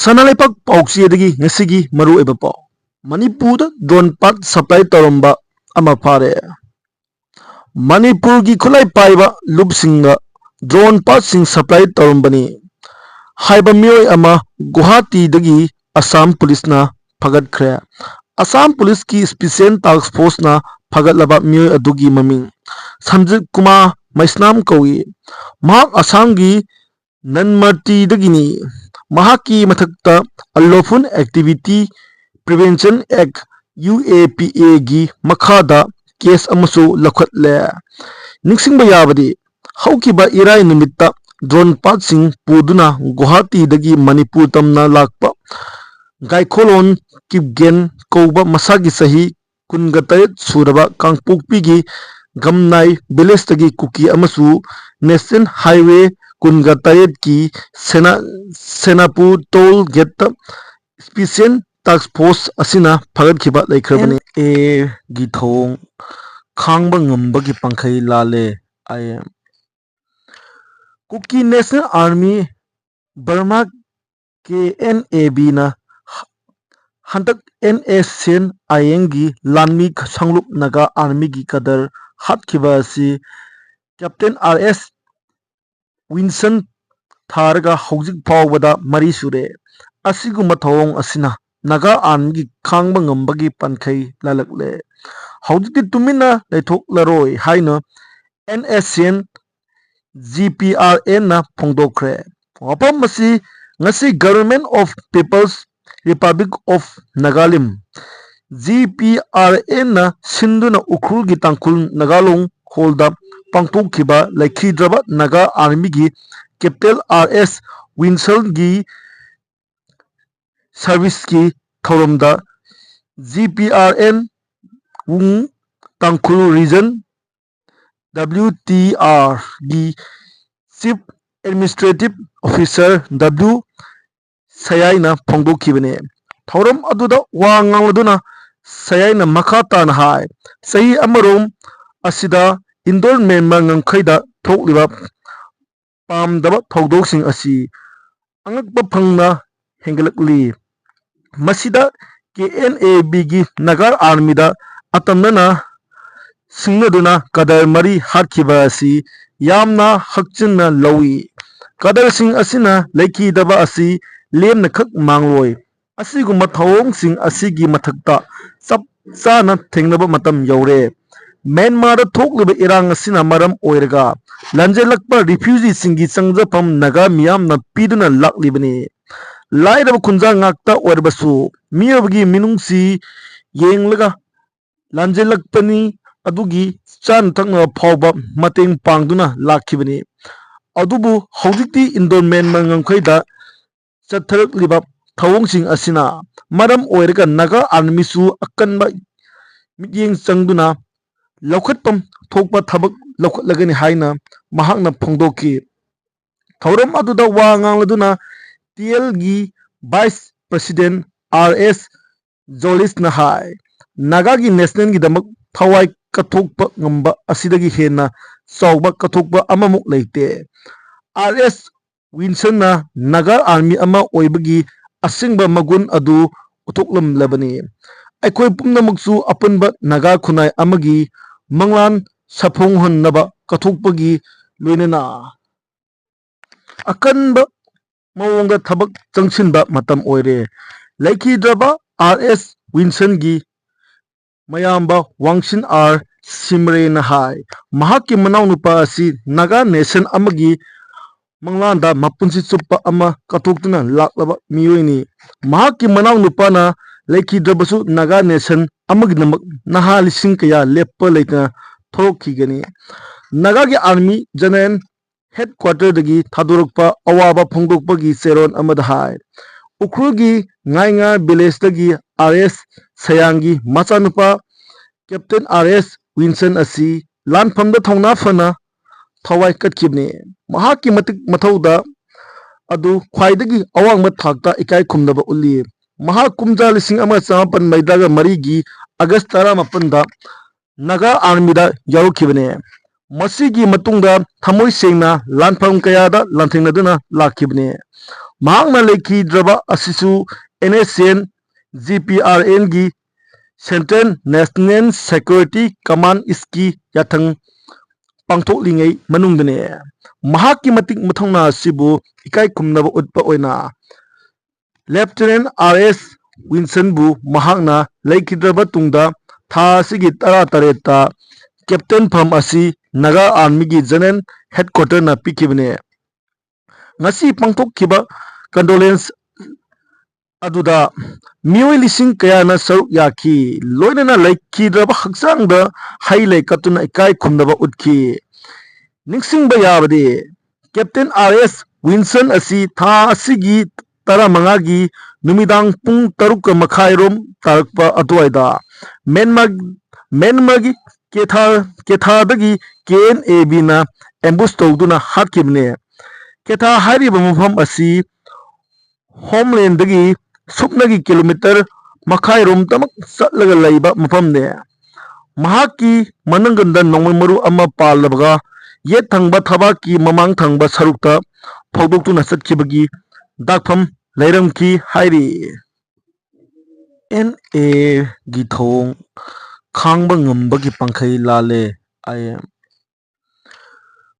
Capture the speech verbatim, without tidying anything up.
ꯁꯅꯥ ꯂꯩꯄꯥꯛ ꯄꯥꯎꯆꯦꯗꯒꯤ ꯉꯁꯤꯒꯤ ꯃꯔꯨꯑꯣꯏꯕ ꯄꯥꯎ꯫ ꯃꯅꯤꯄꯨꯔꯗ drone part supply ꯇꯧꯔꯝꯕ ꯑꯃ ꯐꯥꯔꯦ꯫ ꯃꯅꯤꯄꯨꯔꯒꯤ ꯈꯨꯠꯂꯥꯏ ꯄꯥꯏꯕ ꯂꯨꯞꯁꯤꯡꯅ drone partꯁꯤꯡ supply ꯇꯧꯔꯝꯕꯅꯤ ꯍꯥꯏꯕ ꯃꯤꯑꯣꯏ ꯑꯃ ꯒꯨꯋꯥꯍꯥꯇꯤꯗꯒꯤ ꯑꯁꯥꯝ ꯄꯨꯂꯤꯁꯅ ꯐꯒꯠꯈ꯭ꯔꯦ꯫ ꯑꯁꯥꯝ ꯄꯨꯂꯤꯁꯀꯤ special task forceꯅ ꯐꯒꯠꯂꯕ ꯃꯤꯑꯣꯏ ꯑꯗꯨꯒꯤ ꯃꯃꯤꯡ ꯁꯟꯖꯤꯠ ꯀꯨꯃꯥꯔ ꯃꯩꯁꯅꯥꯝ ꯀꯧꯏ꯫ ꯃꯍꯥꯛ ꯑꯁꯥꯝꯒꯤ ꯅꯟꯃꯇꯤꯗꯒꯤꯅꯤ꯫ ꯃꯍꯥꯛꯀꯤ ꯃꯊꯛꯇ Unlawful Activity Prevention Act, UAPAꯒꯤ ꯃꯈꯥꯗ case ꯑꯃꯁꯨ ꯂꯧꯈꯠꯂꯦ꯫ ꯅꯤꯡꯁꯤꯡꯕ ꯌꯥꯕꯗꯤ, ꯍꯧꯈꯤꯕ ꯏꯔꯥꯏ ꯅꯨꯃꯤꯠꯇ drone partꯁꯤꯡ ꯄꯨꯗꯨꯅ ꯒꯨꯋꯥꯍꯥꯇꯤꯗꯒꯤ ꯃꯅꯤꯄꯨꯔ ꯇꯝꯅ ꯂꯥꯛꯄ ꯒꯥꯏꯈꯣꯂꯣꯟ ꯀꯤꯞꯒꯦꯟ ꯀꯧꯕ ꯃꯁꯥꯒꯤ ꯆꯍꯤ ꯀꯨꯟꯒ ꯇꯔꯦꯠ ꯁꯨꯔꯕ ꯀꯥꯡꯄꯣꯛꯄꯤꯒꯤ ꯒꯝꯅꯥꯏ villageꯇꯒꯤ ꯀꯨꯀꯤ ꯑꯃꯁꯨ National Highway ꯀꯨꯟꯒ ꯇꯔꯦꯠꯀꯤ ꯁꯦꯅꯥ-, ꯁꯦꯅꯥꯄꯨꯔ toll gateꯇ special task force ꯑꯁꯤꯅ ꯐꯒꯠꯈꯤꯕ ꯂꯩꯈ꯭ꯔꯕꯅꯤ꯫ NAꯒꯤ ꯊꯧꯑꯣꯡ ꯈꯥꯡꯕ ꯉꯝꯕꯒꯤ ꯄꯥꯡꯈꯩ ꯂꯥꯜꯂꯦ꯫ IM꯫ Kuki National Army, ꯕꯔꯃꯥ, KNABꯅ ꯍ-, ꯍꯟꯗꯛ NSCN-IMꯒꯤ ꯂꯥꯟꯃꯤ ꯁꯪꯂꯨꯞ ꯅꯥꯒꯥ ꯑꯥꯔꯃꯤꯒꯤ ꯀꯗꯔ ꯍꯥꯠꯈꯤꯕ ꯑꯁꯤ Captain R S Wilson ꯊꯥꯔꯒ ꯍꯧꯖꯤꯛ ꯐꯥꯎꯕꯗ ꯃꯔꯤ ꯁꯨꯔꯦ꯫ ꯑꯁꯤꯒꯨꯝꯕ ꯊꯧꯑꯣꯡ ꯑꯁꯤꯅ ꯅꯥꯒꯥ ꯑꯥꯔꯃꯤꯒꯤ ꯈꯥꯡꯕ ꯉꯝꯕꯒꯤ ꯄꯟꯈꯩ ꯂꯥꯜꯂꯛꯂꯦ꯫ ꯍꯧꯖꯤꯛꯇꯤ ꯇꯨꯃꯤꯟꯅ ꯂꯩꯊꯣꯛꯂꯔꯣꯏ ꯍꯥꯏꯅ NSCN GPRNꯅ ꯐꯣꯡꯗꯣꯛꯈ꯭ꯔꯦ꯫ ꯋꯥꯐꯝ ꯑꯁꯤ ꯉꯁꯤ Government of People's Republic of Nagalim, GPRNꯅ ꯁꯤꯟꯗꯨꯅ ꯎꯈ꯭ꯔꯨꯜꯒꯤ ꯇꯥꯡꯈꯨꯜ ꯅꯥꯒꯥꯂꯣꯡ ꯍꯣꯜꯗ ꯄꯥꯡꯊꯣꯛꯈꯤꯕ ꯂꯩꯈꯤꯗ꯭ꯔꯕ ꯅꯥꯒꯥ ꯑꯥꯔꯃꯤꯒꯤ Captain R S Wilsonꯒꯤ serviceꯀꯤ ꯊꯧꯔꯝꯗ GPRN ꯋꯨꯡ ꯇꯥꯡꯈꯨꯜ Region WTRꯒꯤ Chief Administrative Officer W ꯁꯌꯥꯏꯅ ꯐꯣꯡꯗꯣꯛꯈꯤꯕꯅꯤ꯫ ꯊꯧꯔꯝ ꯑꯗꯨꯗ ꯋꯥ ꯉꯥꯡꯂꯗꯨꯅ ꯁꯌꯥꯏꯅ ꯃꯈꯥ ꯇꯥꯅ ꯍꯥꯏ, ꯆꯍꯤ ꯑꯃꯔꯣꯝ ꯑꯁꯤꯗ Indo-Myanmar ꯉꯝꯈꯩꯗ ꯊꯣꯛꯂꯤꯕ ꯄꯥꯝꯗꯕ ꯊꯧꯗꯣꯛꯁꯤꯡ ꯑꯁꯤ ꯑꯉꯛꯄ ꯐꯪꯅ ꯍꯦꯟꯒꯠꯂꯛꯂꯤ꯫ ꯃꯁꯤꯗ ꯀꯦ ꯑꯦꯟ ꯑꯦ ꯕꯤꯒꯤ ꯅꯥꯒꯥ ꯑꯥꯔꯃꯤꯗ ꯑꯇꯝꯅꯅ ꯁꯤꯡꯅꯗꯨꯅ ꯀꯗꯔ ꯃꯔꯤ ꯍꯥꯠꯈꯤꯕ ꯑꯁꯤ ꯌꯥꯝꯅ ꯍꯛꯆꯤꯟꯅ ꯂꯧꯏ꯫ ꯀꯗꯔꯁꯤꯡ ꯑꯁꯤꯅ ꯂꯩꯈꯤꯗꯕ ꯑꯁꯤ ꯂꯦꯝꯅꯈꯛ ꯃꯥꯡꯂꯣꯏ꯫ ꯑꯁꯤꯒꯨꯝꯕ ꯊꯧꯑꯣꯡꯁꯤꯡ ꯑꯁꯤꯒꯤ ꯃꯊꯛꯇ ꯆꯞ ꯆꯥꯅ ꯊꯦꯡꯅꯕ ꯃꯇꯝ ꯌꯧꯔꯦ꯫ ꯃ꯭ꯌꯥꯟꯃꯥꯔꯗ ꯊꯣꯛꯂꯤꯕ ꯏꯔꯥꯡ ꯑꯁꯤꯅ ꯃꯔꯝ ꯑꯣꯏꯔꯒ ꯂꯥꯟꯖꯦꯜꯂꯛꯄ ꯔꯤꯐ꯭ꯌꯨꯖꯤꯁꯤꯡꯒꯤ ꯆꯪꯖꯐꯝ ꯅꯥꯒꯥ ꯃꯤꯌꯥꯝꯅ ꯄꯤꯗꯨꯅ ꯂꯥꯛꯂꯤꯕꯅꯤ꯫ ꯂꯥꯏꯔꯕ ꯈꯨꯟꯖꯥ ꯉꯥꯛꯇ ꯑꯣꯏꯔꯕꯁꯨ ꯃꯤꯑꯣꯏꯕꯒꯤ ꯃꯤꯅꯨꯡꯁꯤ ꯌꯦꯡꯂꯒ ꯂꯥꯟꯖꯦꯜꯂꯛꯄꯅꯤ ꯑꯗꯨꯒꯤ ꯆꯥꯅ ꯊꯛꯅꯕ ꯐꯥꯎꯕ ꯃꯇꯦꯡ ꯄꯥꯡꯗꯨꯅ ꯂꯥꯛꯈꯤꯕꯅꯤ꯫ ꯑꯗꯨꯕꯨ ꯍꯧꯖꯤꯛꯇꯤ ꯏꯟꯗꯣ ꯃ꯭ꯌꯥꯟꯃꯥꯔ ꯉꯝꯈꯩꯗ ꯆꯠꯊꯔꯛꯂꯤꯕ ꯊꯧꯑꯣꯡꯁꯤꯡ ꯑꯁꯤꯅ ꯃꯔꯝ ꯑꯣꯏꯔꯒ ꯅꯥꯒꯥ ꯑꯥꯔꯃꯤꯁꯨ ꯑꯀꯟꯕ ꯃꯤꯠꯌꯦꯡ ꯆꯪꯗꯨꯅ ꯂꯧꯈꯠꯐꯝ ꯊꯣꯛꯄ ꯊꯕꯛ ꯂꯧꯈꯠꯂꯒꯅꯤ ꯍꯥꯏꯅ ꯃꯍꯥꯛꯅ ꯐꯣꯡꯗꯣꯛꯈꯤ꯫ ꯊꯧꯔꯝ ꯑꯗꯨꯗ ꯋꯥ ꯉꯥꯡꯂꯗꯨꯅ ꯇꯤ ꯑꯦꯜꯒꯤ ꯚꯥꯏꯁ ꯄ꯭ꯔꯁꯤꯗꯦꯟ ꯑꯥꯔ ꯑꯦꯁ ꯖꯣꯂꯤꯁꯅ ꯍꯥꯏ, ꯅꯥꯒꯥꯒꯤ ꯅꯦꯁꯅꯦꯜꯒꯤꯗꯃꯛ ꯊꯋꯥꯏ ꯀꯠꯊꯣꯛꯄ ꯉꯝꯕ ꯑꯁꯤꯗꯒꯤ ꯍꯦꯟꯅ ꯆꯥꯎꯕ ꯀꯠꯊꯣꯛꯄ ꯑꯃꯃꯨꯛ ꯂꯩꯇꯦ꯫ ꯑꯥꯔ ꯑꯦꯁ ꯋꯤꯟꯁꯟꯅ ꯅꯥꯒꯥ ꯑꯥꯔꯃꯤ ꯑꯃ ꯑꯣꯏꯕꯒꯤ ꯑꯁꯦꯡꯕ ꯃꯒꯨꯟ ꯑꯗꯨ ꯎꯠꯊꯣꯛꯂꯝꯂꯕꯅꯤ꯫ ꯑꯩꯈꯣꯏ ꯄꯨꯝꯅꯃꯛꯁꯨ ꯑꯄꯨꯟꯕ ꯅꯥꯒꯥ ꯈꯨꯟꯅꯥꯏ ꯑꯃꯒꯤ ꯃꯪꯂꯥꯟ ꯁꯥꯐꯣꯡꯍꯟꯅꯕ ꯀꯠꯊꯣꯛꯄꯒꯤ ꯂꯣꯏꯅꯅ ꯑꯀꯟꯕ ꯃꯑꯣꯡꯗ ꯊꯕꯛ ꯆꯪꯁꯤꯟꯕ ꯃꯇꯝ ꯑꯣꯏꯔꯦ꯫ ꯂꯩꯈꯤꯗ꯭ꯔꯕ ꯑꯥꯔ ꯑꯦꯁ ꯋꯤꯟꯁꯟꯒꯤ ꯃꯌꯥꯝꯕ ꯋꯥꯡꯁꯤꯟ ꯑꯥꯔ ꯁꯤꯃꯔꯦꯅ ꯍꯥꯏ, ꯃꯍꯥꯛꯀꯤ ꯃꯅꯥꯎꯅꯨꯄꯥ ꯑꯁꯤ ꯅꯥꯒꯥ ꯅꯦꯁꯟ ꯑꯃꯒꯤ ꯃꯪꯂꯥꯟꯗ ꯃꯄꯨꯟꯁꯤ ꯆꯨꯞꯄ ꯑꯃ ꯀꯠꯊꯣꯛꯇꯨꯅ ꯂꯥꯛꯂꯕ ꯃꯤꯑꯣꯏꯅꯤ꯫ ꯃꯍꯥꯛꯀꯤ ꯃꯅꯥꯎꯅꯨꯄꯥꯅ ꯂꯩꯈꯤꯗ꯭ꯔꯕꯁꯨ ꯅꯥꯒꯥ ꯅꯦꯁꯟ ꯑꯃꯒꯤꯗꯃꯛ ꯅꯍꯥ ꯂꯤꯁꯤꯡ ꯀꯌꯥ ꯂꯦꯞꯄ ꯂꯩꯇꯅ ꯊꯣꯛꯈꯤꯒꯅꯤ꯫ ꯅꯥꯒꯥꯒꯤ ꯑꯥꯔꯃꯤ ꯖꯦꯅꯔꯦꯜ ꯍꯦꯗꯀ꯭ꯋꯥꯇꯔꯗꯒꯤ ꯊꯥꯗꯣꯔꯛꯄ ꯑꯋꯥꯕ ꯐꯣꯡꯗꯣꯛꯄꯒꯤ ꯆꯦꯔꯣꯜ ꯑꯃꯗ ꯍꯥꯏ, ꯎꯈ꯭ꯔꯨꯜꯒꯤ ꯉꯥꯏꯉꯥ ꯚꯤꯂꯦꯖꯇꯒꯤ ꯑꯥꯔ ꯑꯦꯁ ꯁꯌꯥꯡꯒꯤ ꯃꯆꯥꯅꯨꯄꯥ ꯀꯦꯞꯇꯦꯟ ꯑꯥꯔ ꯑꯦꯁ ꯋꯤꯟꯁꯟ ꯑꯁꯤ ꯂꯥꯟꯐꯝꯗ ꯊꯧꯅꯥ ꯐꯅ ꯊꯋꯥꯏ ꯀꯠꯈꯤꯕꯅꯤ꯫ ꯃꯍꯥꯛꯀꯤ ꯃꯇꯤꯛ ꯃꯊꯧꯗ ꯑꯗꯨ ꯈ꯭ꯋꯥꯏꯗꯒꯤ ꯑꯋꯥꯡꯕ ꯊꯥꯛꯇ ꯏꯀꯥꯏ ꯈꯨꯝꯅꯕ ꯎꯠꯂꯤ꯫ ꯃꯍꯥꯛ ꯀꯨꯝꯖꯥ ꯂꯤꯁꯤꯡ ꯑꯃ ꯆꯃꯥꯄꯟ ꯃꯔꯤꯐꯨꯇꯔꯥ ꯃꯔꯤꯒꯤ ꯑꯥꯒꯁ ꯇꯔꯥꯃꯥꯄꯟꯗ ꯅꯥꯒꯥ ꯑꯥꯔꯃꯤꯗ ꯌꯥꯎꯔꯛꯈꯤꯕꯅꯤ꯫ ꯃꯁꯤꯒꯤ ꯃꯇꯨꯡꯗ ꯊꯃꯣꯏ ꯁꯦꯡꯅ ꯂꯥꯟꯐꯝ ꯀꯌꯥꯗ ꯂꯥꯟꯊꯦꯡꯅꯗꯨꯅ ꯂꯥꯛꯈꯤꯕꯅꯤ꯫ ꯃꯍꯥꯛꯅ ꯂꯩꯈꯤꯗ꯭ꯔꯕ ꯑꯁꯤꯁꯨ NSCN GPRNꯒꯤ Central National Security Commandꯀꯤ ꯌꯥꯊꯪ ꯄꯥꯡꯊꯣꯛꯂꯤꯉꯩ ꯃꯅꯨꯡꯗꯅꯤ꯫ ꯃꯍꯥꯛꯀꯤ ꯃꯇꯤꯛ ꯃꯊꯧꯅꯥ ꯑꯁꯤꯕꯨ ꯏꯀꯥꯏ ꯈꯨꯝꯅꯕ ꯎꯠꯄ ꯑꯣꯏꯅ Lieutenant R S Wilsonꯕꯨ ꯃꯍꯥꯛꯅ ꯂꯩꯈꯤꯗ꯭ꯔꯕ ꯇꯨꯡꯗ ꯊꯥ ꯑꯁꯤꯒꯤ ꯇꯔꯥꯇꯔꯦꯠꯇ Captain ꯐꯝ ꯑꯁꯤ Naga Armyꯒꯤ General Headquarterꯅ ꯄꯤꯈꯤꯕꯅꯤ꯫ ꯉꯁꯤ ꯄꯥꯡꯊꯣꯛꯈꯤꯕ condolence ꯑꯗꯨꯗ ꯃꯤꯑꯣꯏ ꯂꯤꯁꯤꯡ ꯀꯌꯥꯅ ꯁꯔꯨꯛ ꯌꯥꯈꯤ, ꯂꯣꯏꯅꯅ ꯂꯩꯈꯤꯗ꯭ꯔꯕ ꯍꯛꯆꯥꯡꯗ ꯍꯩ ꯂꯩ ꯀꯠꯇꯨꯅ ꯏꯀꯥꯏ ꯈꯨꯝꯅꯕ ꯎꯠꯈꯤ꯫ ꯅꯤꯡꯁꯤꯡꯕ ꯌꯥꯕꯗꯤ, Captain R S Wilson ꯑꯁꯤ ꯊꯥ ꯑꯁꯤꯒꯤ ꯇꯔꯥꯃꯉꯥꯒꯤ ꯅꯨꯃꯤꯗꯥꯡ ꯄꯨꯡ ꯇꯔꯨꯛꯀ ꯃꯈꯥꯏꯔꯣꯝ ꯇꯥꯔꯛꯄ ꯑꯗꯨꯋꯥꯏꯗ ꯃꯦꯟꯃꯥꯔ, ꯃꯦꯟꯃꯥꯔꯒꯤ ꯀꯦꯊꯥ, ꯀꯦꯊꯥꯗꯒꯤ KNABꯅ ambush ꯇꯧꯗꯨꯅ ꯍꯥꯠꯈꯤꯕꯅꯤ꯫ ꯀꯦꯊꯥ ꯍꯥꯏꯔꯤꯕ ꯃꯐꯝ ꯑꯁꯤ Homelandꯗꯒꯤ ꯁꯨꯞꯅꯒꯤ kilometre ꯃꯈꯥꯏꯔꯣꯝꯇꯃꯛ ꯆꯠꯂꯒ ꯂꯩꯕ ꯃꯐꯝꯅꯤ꯫ ꯃꯍꯥꯛꯀꯤ ꯃꯅꯪꯒꯟꯗ ꯅꯣꯡꯃꯩ ꯃꯔꯨ ꯑꯃ ꯄꯥꯜꯂꯕꯒ ꯌꯦꯠ ꯊꯪꯕ ꯊꯕꯥꯛꯀꯤ ꯃꯃꯥꯡ ꯊꯪꯕ ꯁꯔꯨꯛꯇ ꯐꯧꯗꯣꯛꯇꯨꯅ ꯆꯠꯈꯤꯕꯒꯤ ꯗꯥꯛꯐꯝ ꯂꯩꯔꯝꯈꯤ ꯍꯥꯏꯔꯤ꯫ NAꯒꯤ ꯊꯧꯑꯣꯡ ꯈꯥꯡꯕ ꯉꯝꯕꯒꯤ ꯄꯥꯡꯈꯩ ꯂꯥꯜꯂꯦ꯫ I am